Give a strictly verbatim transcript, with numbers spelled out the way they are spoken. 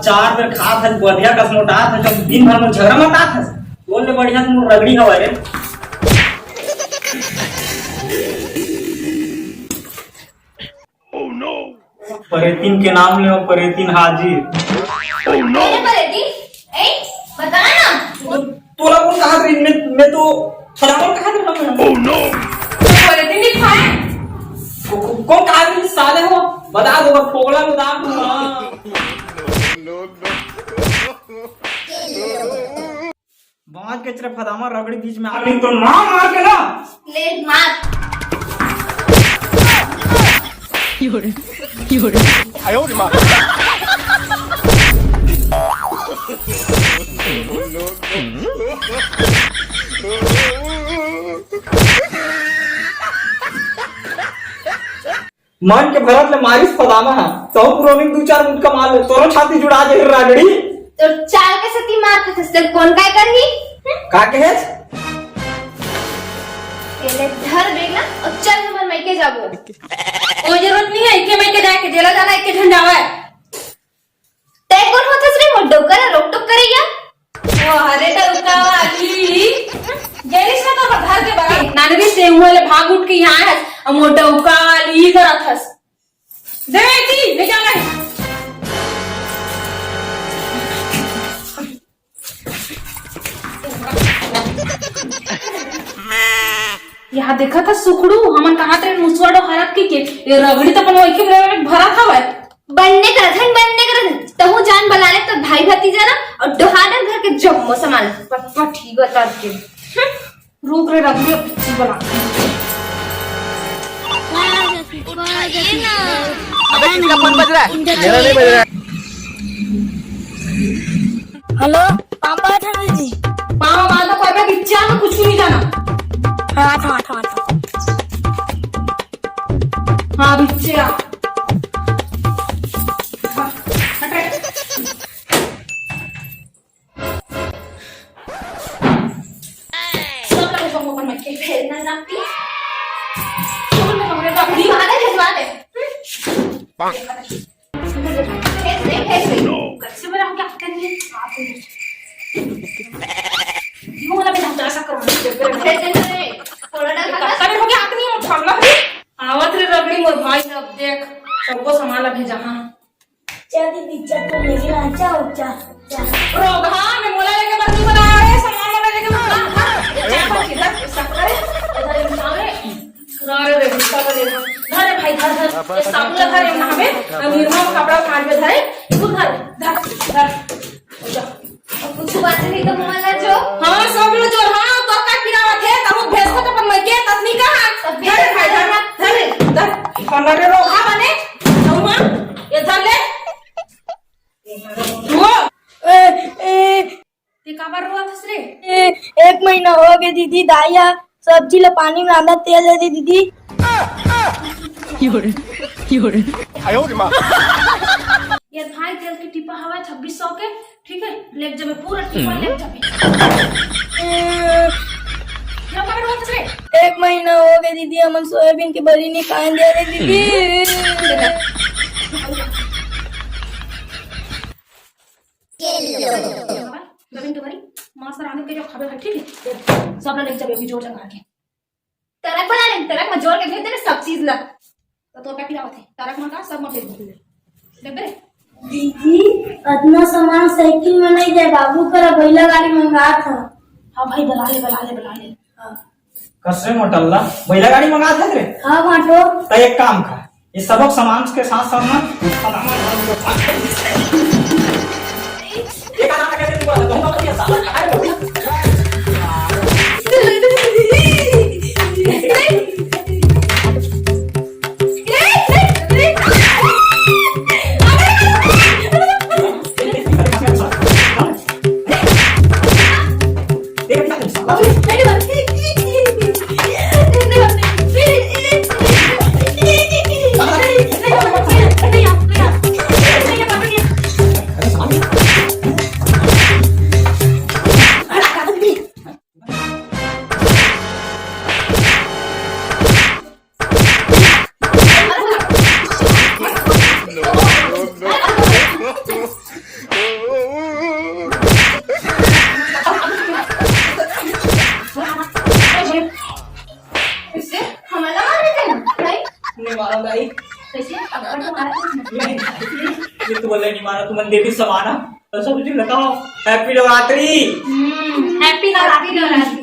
चार बेर खात हस, बढ़िया कस मोटात हस, जब दिन भर में झगड़ा मतात हस। तोर ले बढ़िया तो मोर रगड़ी हवय रे। परेतिन के नाम ले, परेतिन हाजिर। अरे परेतिन, ए, बता ना। तो, तोला कौन कहा था? मैं, मैं तो फलावल कहा था ना। तो परेतिन दिखाए। को-, को-, कौन कहा था? साले हो, बता दो, बस फोगला को दाग दूंगा। बांध के तेरे फदामा रगड़ी बीच में आ गई तो मार मार के ना। ले मार। मन के भरत ले मारिस फदामा ह, तहु पुरोनी दू चार मुटका मार ले, तोरो छाती जुड़ा जाही रागड़ी। तोर चाल के सेती मार के खस्ते कौन काय करही? हम्म? का कहेस? एले धर बेग ला अउ चल हमर मइके जाबो। कोई जरूरत नहीं है इके मइके जाए के, जेला जाना इके झन जावय। तै कोन होथस रे मोर डौका ला रोक टोक करइया? ओ हरे डौका वाली, जेरिस में तो घर के बड़ा नानरी से हुआ ले भाग उठ के यहाँ है, अब मोर डौका वाली ही करत हस। दे बेटी, ले जा ले। यहाँ देखा था सुखड़ू, हमन कहा तेरे मुसवा डो हरत की के, ये रगड़ी तो अपन वही के भरा था वह। बनने का रथन, बनने का रथन। तहु जान बला ले तो भाई भतीजा ना और डोहाडर घर के जम्मो सामान। पप्पा ठीक बता के। हम्म। रुक रे, रख दे, बना। अबे, किसका फोन बज रहा है? मेरा नहीं बज रहा है। हेलो, पापा था जी। पापा बात तो करबे, बिच्चा में कुछ नहीं जाना। हाँ, था, था, था। हाँ, बिच्चा। हाँ, हट रे। सब लोग को अपन मत के भेजना चाहती। छोड़ दे, हमरे बाप रे, मारे भेजवा दे। भेज दे, भेज दे। कैसे बना, क्या करेंगे? आप लोग। क्यों ना बिना जरा सा करो। भेज दे, थोड़ा डर लगा। अरे हो गया, आदमी उठा लो। आवत रे रगड़ी मोर भाई, अब देख, सबको सामान ला भेजा, हाँ। चा दीदी, चा तो लेके आ, चा, चा, चा। रोगहा में मोला लेके बंदी बना रहे, सामान वाला लेके बंदी बना। ये चाय पत्ती, धर, ये सब करे, इधर ये सामने। धर रे, गुस्सा कर ले, धर रे भाई, धर, धर। ये साबुन ला धर, ये नहावे, हम निर्मा में कपड़ा फाड़ के धरे, तू धर, धर, धर। जा। अब कुछ बात नहीं तो मम्मा ला जो। हाँ, सब लो जो, हाँ, तो का गिरावत है, तहु भेज को तो अपन मइके, ततनी कहाँ? सब धर रे भाई, धर, धर रे, धर। कौन रे रोगहा बने? तहु माँ, ये धर ले। ए, ए, ते काबर रोवत हस रे? ए, एक महीना हो गए दीदी, दाई ह सब्जी ला पानी में आधा तेल दे दे दीदी। ये भाई तेल के टिपा हवा छब्बीस सौ के, ठीक है, लेके जाबे पूरा टिपा लेके जाबे। ए, ये काबर रोवत हस रे? एक महीना हो गए दीदी, हमन सोयाबीन के बरी नहीं खाए दे रहे दीदी। जमीन के बारी, मांस रांध के जो खाबे भाई, ठीक है? सब ला लेके जाबे अभी जोर जमा के। ट्रक बना ले, ट्रक में जोर के भेज देबे सब चीज ला। तो तोर का किरावत है? ट्रक में का सब में भेज दे। देख बे। दीदी, अतना सामान साइकिल में नहीं जाए, बाबू करा बैला गाड़ी मंगात ह। हाँ भाई, बला ले, बला ले, बला ले। हाँ। कस रे मोटल्ला, बैला गाड़ी मंगात हस रे? हाँ, बांटो। त एक काम कर, ये सबक सामान के साथ साथ ना, मारो दाई। कैसे? अब तो मारा कुछ नहीं। ये तो बोले नहीं मारा, तुमन देवी समाना। तो सब कुछ बताओ। Happy नवरात्रि। हम्म, happy नवरात्रि।